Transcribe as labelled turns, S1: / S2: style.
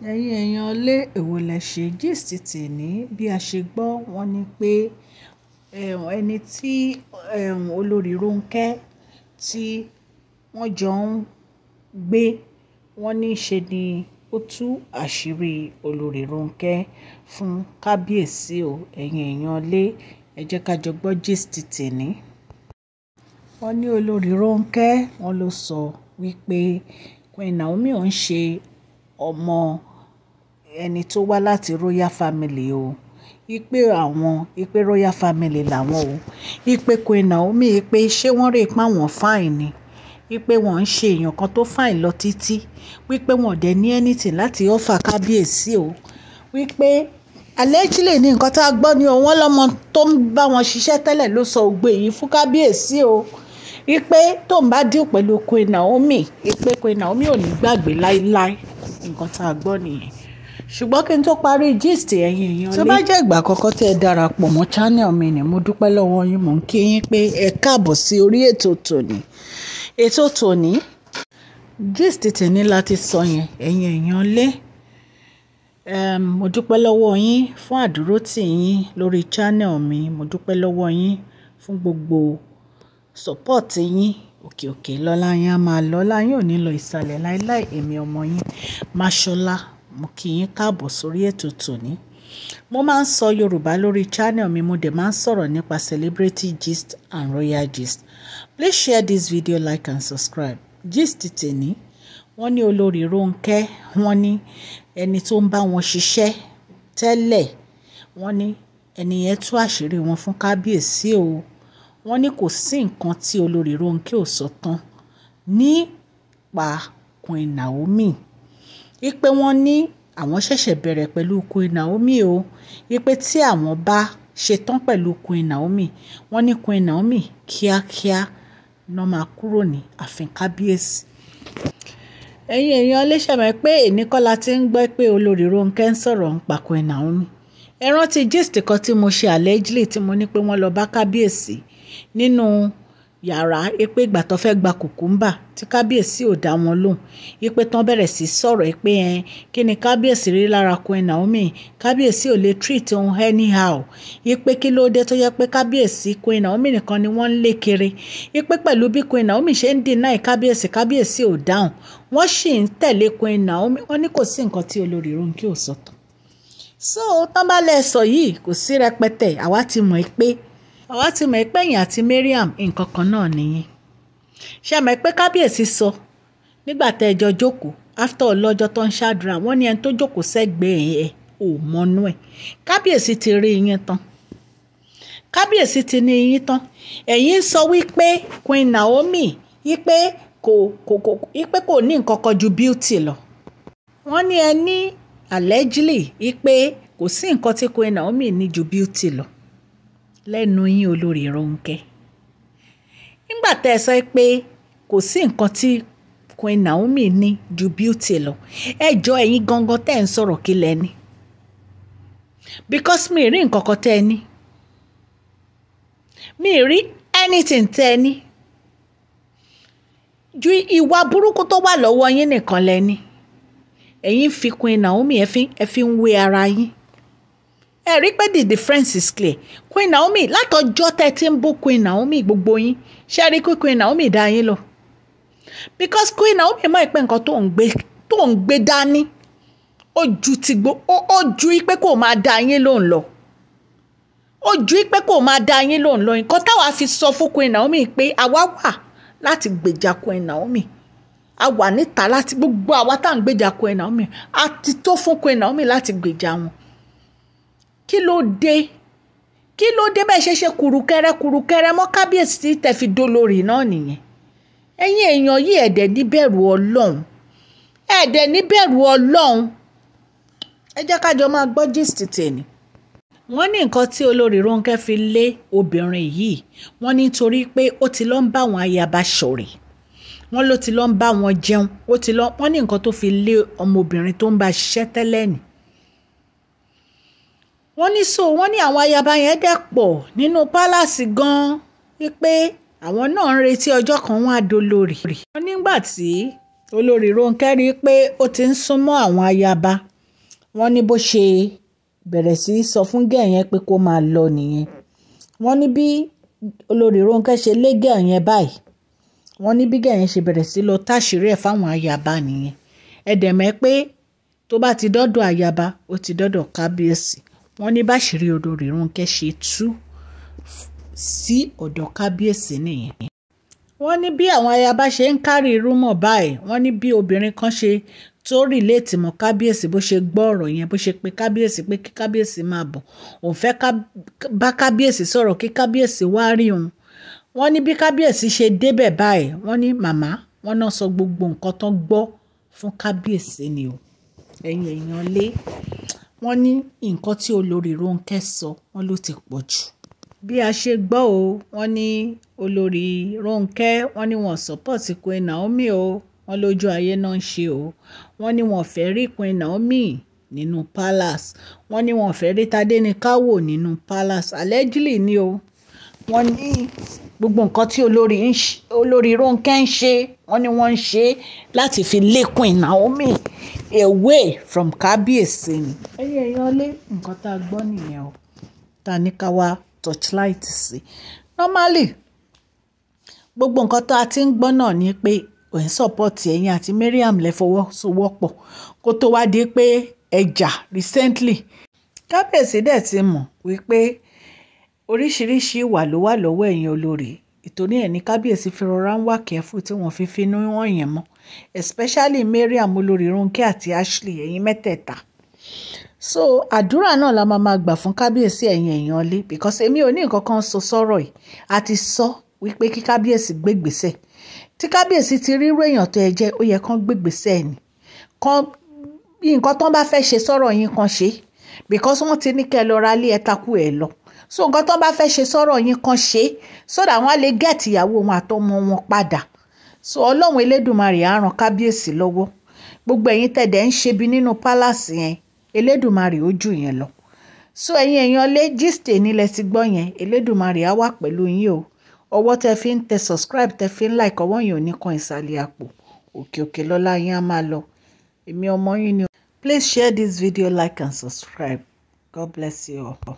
S1: Ẹ̀yin èèyàn lé, èwo lẹ ṣe gist tèní. Bí a ṣe gbọ́, wọ́n ní pé ẹni tí olórí Ronke tí wọ́n jọ ń gbé, wọ́n ní ṣe ni ó tú àṣírí olórí Ronke fún kábíyèsí o. Ẹ̀yin èèyàn lé, ẹ jẹ́ ká jọ gbọ́ gist tèní. Wọ́n ní olórí Ronke, wọ́n ló sọ wípé Queen Naomi ò ń ṣe ọmọ ẹni tó wá láti royal family o. Wípé àwọn, wípé royal family làwọn o. Wípé Queen Naomi, wípé ṣé wọ́n rí pé àwọn fine ni. Wípé wọ́n ń ṣe èèyàn kan tó fine lọ títí. Wípé wọ́n dẹ̀ ní anything láti offer kábíyèsí o. Wípé allegedly ní nǹkan tí a gbọ́ ni o, wọ́n lọ́mọ tó ń bá wọn ṣiṣẹ́ tẹ́lẹ̀ ló sọ ògbé yìí fún kábíyèsí o. Wípé tó ń bá deal pẹ̀lú Queen Naomi, wípé Queen Naomi ò ní gbàgbé láíláí. Nǹkan tí a gbọ́ nìyẹn. Ṣùgbọ́n kí n tó parí gist, ẹ̀yin èèyàn lé, tó bá jẹ́ ìgbà àkọ́kọ́ tí ẹ darapọ̀ mọ́ channel mi ni, mo dúpẹ́ lọ́wọ́ yín, mò ń kí yín pé ẹ káàbọ̀ sí orí ètò tòní. Ètò tòní, gist tèní láti sọ yẹn, ẹ̀yin èèyàn lé. Mo dúpẹ́ lọ́wọ́ yín fún àdúrótì yín lórí channel mi. Mo dúpẹ́ lọ́wọ́ yín fún gbogbo support yín. Òkè òkè lọ́lá yín á máa lọ, ọlá yín ò ní lọ ìsàlẹ̀ láíláí. Èmi ọmọ yín, Máṣọ́lá, mo kí yín káàbọ̀ sórí ètò tòní. Mo máa ń sọ Yorùbá lórí channel mi, mo dẹ̀ máa ń sọ̀rọ̀ nípa celebrity gist and royal gist. Please share this video, like and subscribe. Gist tèní, wọ́n ní olórí Ronke, wọ́n ní ẹni tó ń bá wọn ṣiṣẹ́ tẹ́lẹ̀, wọ́n ní ẹni yẹn tú àṣírí wọn fún kábíyèsí o. Wọ́n ní kò sí nǹkan tí olórí Ronke ò sọ tán nípa Queen Naomi. Wípé wọ́n ní àwọn ṣẹ̀ṣẹ̀ bẹ̀rẹ̀ pẹ̀lú Queen Naomi o. Wípé tí àwọn bá ṣetán pẹ̀lú Queen Naomi, wọ́n ní Queen Naomi kíákíá ná máa kúrò ní ààfin kábíyèsí. Ẹ̀yin èèyàn lè ṣe mọ̀ pé èní kọ́ la ti ń gbọ́ pé olórí Ronke ń sọ̀rọ̀ nípa Queen Naomi. Ẹ rántí gist kan tí mo ṣe allegedly tí mo ní pé wọ́n lọ bá kábíyèsí nínú yàrá, pé ìgbà tó fẹ́ gba cucumber tí kábíyèsí ò dá wọn lóhùn, wípé tán bẹ̀rẹ̀ sí sọ̀rọ̀ pé ẹ kí ni kábíyèsí rí lára Queen Naomi, kábíyèsí ò lè treat òun anyhow, wípé kí ló dé tó yẹ pé kábíyèsí Queen Naomi nìkan ni wọ́n ń lé kiri, wípé pẹ̀lú bí Queen Naomi ṣe ń deny kábíyèsí, kábíyèsí ò dáhùn, wọ́n sì ń tẹ̀lé Queen Naomi. Wọ́n ní kò sí nǹkan tí olórí Ronke ò sọ tán. So tán bá lẹ sọ yìí, kò sí rẹpẹtẹ. Àwa ti mọ̀ pé ẹ̀yin àti Mariam, nǹkan kan náà nìyẹn. Ṣe mọ̀ pé kábíyèsí sọ nígbà tẹ́ ẹ jọ jókòó after ọlọ́jọ́ tó ń ṣàdúrà, wọ́n ní ẹni tó jókòó sẹ́gbẹ̀ẹ́ ẹ̀ ò mọnú ẹ̀. Kábíyèsí ti rí yín tán, kábíyèsí ti ní yín tán. Ẹ̀yin sọ wípé Queen Naomi, wípé kò ní nǹkan kan ju beauty lọ. Wọ́n ní ẹ ní allegedly wípé kò sí nǹkan tí Queen Naomi ní ju beauty lọ lẹ́nu yín, olórí Ronke. Nígbà tẹ́ ẹ sọ pé kò sí nǹkan tí Queen Naomi ní ju beauty lọ, ẹ jọ, ẹ̀yin gangan tẹ́ ẹ ń sọ̀rọ̀, kí lẹ ní? Because mi rí nǹkan kan tẹ́ ẹ ní, mi rí anything tẹ́ ẹ ní ju ìwà burúkú tó wà lọ́wọ́ yín nìkan lẹ ní. Ẹ̀yin fi Queen Naomi, ẹ fi ń wé ara yín. Ẹ rí pé the difference is clear. Queen Naomi, látọjọ́ tẹ́ ti ń bú Queen Naomi, gbogbo yín ṣe rí pé Queen Naomi dá yín lọ, because Queen Naomi mọ̀ pé nǹkan tó ń gbé dání ó ju ti gbó, ó ju pé kò máa dá yín lóhùn lọ, ó ju pé kò máa dá yín lóhùn lọ. Nǹkan táwa fi sọ fún Queen Naomi pé àwa wà láti gbèjà Queen Naomi, a wà níta láti gbogbo àwa tá à ń gbèjà Queen Naomi, a ti tó fún Queen Naomi láti gbèjà wọn. Kí ló dé? Kí ló dé bẹ́ẹ̀ ṣe ṣe kùrùkẹrẹ kùrùkẹrẹ mọ́ kábíyèsí tí tẹ́ fi dolórí náà nìyẹn? Ẹ̀yin èèyàn yìí, ẹ̀dẹ̀ níbẹ̀rù Ọlọ́run, ẹ̀dẹ̀ níbẹ̀rù Ọlọ́run. Ẹ jẹ́ ká jọ máa gbọ́ gist tèmi. Wọ́n ní nǹkan tí olórí Ronke fi lé obìnrin yìí, wọ́n ní torí pé ó ti lọ ń bá àwọn ayaba ṣọ̀rẹ́, wọ́n ló ti lọ ń bá wọn jẹun, ó ti lọ. Wọ́n ní nǹkan tó fi lé ọmọbìnrin tó ń bá ṣiṣẹ́ tẹ́lẹ̀ ni. Wọ́n ní so wọ́n ní àwọn ayaba yẹn dẹ̀ pọ̀ nínú palace gan-an, wípé àwọn náà ń retí ọjọ́ kan, wọ́n á dolórí. Wọ́n nígbà tí Olórí Rónkẹ́ rí i pé ó ti ń súnmọ́ àwọn ayaba. Wọ́n ní bó ṣe bẹ̀rẹ̀ sí í sọ fún gẹ̀ yẹn pé kó máa lọ nìyẹn. Wọ́n ní bí olórí Rónkẹ́ ṣe lé gẹ̀ yẹn báyìí, wọ́n ní bí gẹ̀ yẹn ṣe bẹ̀rẹ̀ sí lọ táṣìírí ẹ̀ fáwọn ayaba nìyẹn. Ẹ dẹ̀ mọ̀ pé tó bá ti dọ́dọ̀ ayaba, ó ti dọ́dọ̀ kábíyèsí. Wọ́n ní báṣìírí olórí Rónkẹ́ ṣe tú sí ọ̀dọ̀ kábíyèsí nìyẹn. Wọ́n ní bí àwọn ayaba ṣe ń kárí rúmọ̀ báyìí, wọ́n ní bí obìnrin kan ṣe tó rìlẹ́ẹ̀tì mọ́ kábíyèsí, bó ṣe gbọ́ ọ̀rọ̀ yẹn, bó ṣe pe kábíyèsí pé kí kábíyèsí máa bọ̀, òun fẹ́ bá kábíyèsí sọ̀rọ̀, kí kábíyèsí wá rí òun. Wọ́n ní bí kábíyèsí ṣe débẹ̀ báyìí, wọ́n ní màmá wọ́n náà sọ gbogbo nǹkan tó gbọ́ fún kábíyèsí ni o. Ẹ̀yin èèyàn lé, wọ́n ní nǹkan tí olórí Rónkẹ́ sọ, wọ́n ló ti pọ̀ jù. Bí a ṣe gbọ́ o, wọ́n ní olórí Rónkẹ́, wọ́n ní wọ́n support Queen Naomi o, wọ́n lójú ayé náà ń ṣe o. Wọ́n ní wọ́n fẹ́ rí Queen Naomi nínú palace. Wọ́n ní wọ́n fẹ́ rí Tadéníkàwò nínú palace. Allegedly ni o. Wọ́n ní gbogbo nǹkan tí olórí Rónkẹ́ ń ṣe, wọ́n ní wọ́n ń ṣe láti fi lé Queen Naomi away from kábíyèsí ni. Ẹ̀yin èèyàn lé, nǹkan tá a gbọ́ nìyẹn o. Ta ní ká wá torchlight sí. Normally, gbogbo nǹkan tá a ti ń gbọ́ náà ni pé ò ń support ẹ̀yin àti Mariam lẹ fọwọ́sowọ́pọ̀ kó tó wá di pé ẹ jà recently. Kábíyèsí dẹ̀ ti mọ̀ wípé oríṣiríṣi ìwà ló wà lọ́wọ́ ẹ̀yin olórí. Ìtorí ẹ̀ ní kábíyèsí fi rọra ń wà careful tí wọ́n fi finú wọ̀n yẹn mọ́. Especially Mariam, olórí Rónkẹ́ àti Ashley, ẹ̀yin mẹ́tẹ̀ẹ̀ta. So àdúrà náà la máa máa gbà fún kábíyèsí, ẹ̀yin èèyàn lé, because èmi ò ní nǹkan kan sọ sọ́rọ̀ yìí. A ti sọ wípé kí kábíyèsí gbégbèsè. Tí kábíyèsí ti rí irú èèyàn tó ẹ jẹ́, ó yẹ kán gbégbèsè ni. Kán nǹkan tó bá fẹ́ ṣe sọ́rọ̀ yín kan ṣe, because wọ́n ti ní kí ẹ lọ ra ilé, ẹ takú ẹ lọ. So nǹkan tó bá fẹ́ ṣe sọ́rọ̀ yín kan ṣe, so that wọ́n á lè get ìyàwó wọn àtọmọ wọn padà. So Ọlọ́run Elédùmarè á rán kábíyèsí lọ́wọ́. Gbogbo ẹ̀yin tẹ̀dẹ̀ ń ṣe bí nínú palace yẹn, Elédùmarè ó jù yẹn lọ. So ẹ̀yin èèyàn lé, gist ní lẹ ti gbọ́ yẹn. Elédùmarè á wà pẹ̀lú yín o. Ọwọ́ tẹ fi ń tẹ subscribe, tẹ fi ń like, ọwọ́ yẹn ò ní kan ìsàlẹ̀ àpò. Òkè òkè lọ́lá yín á máa lọ. Èmi ọmọ yín ni. Please share this video, like and subscribe. God bless you all.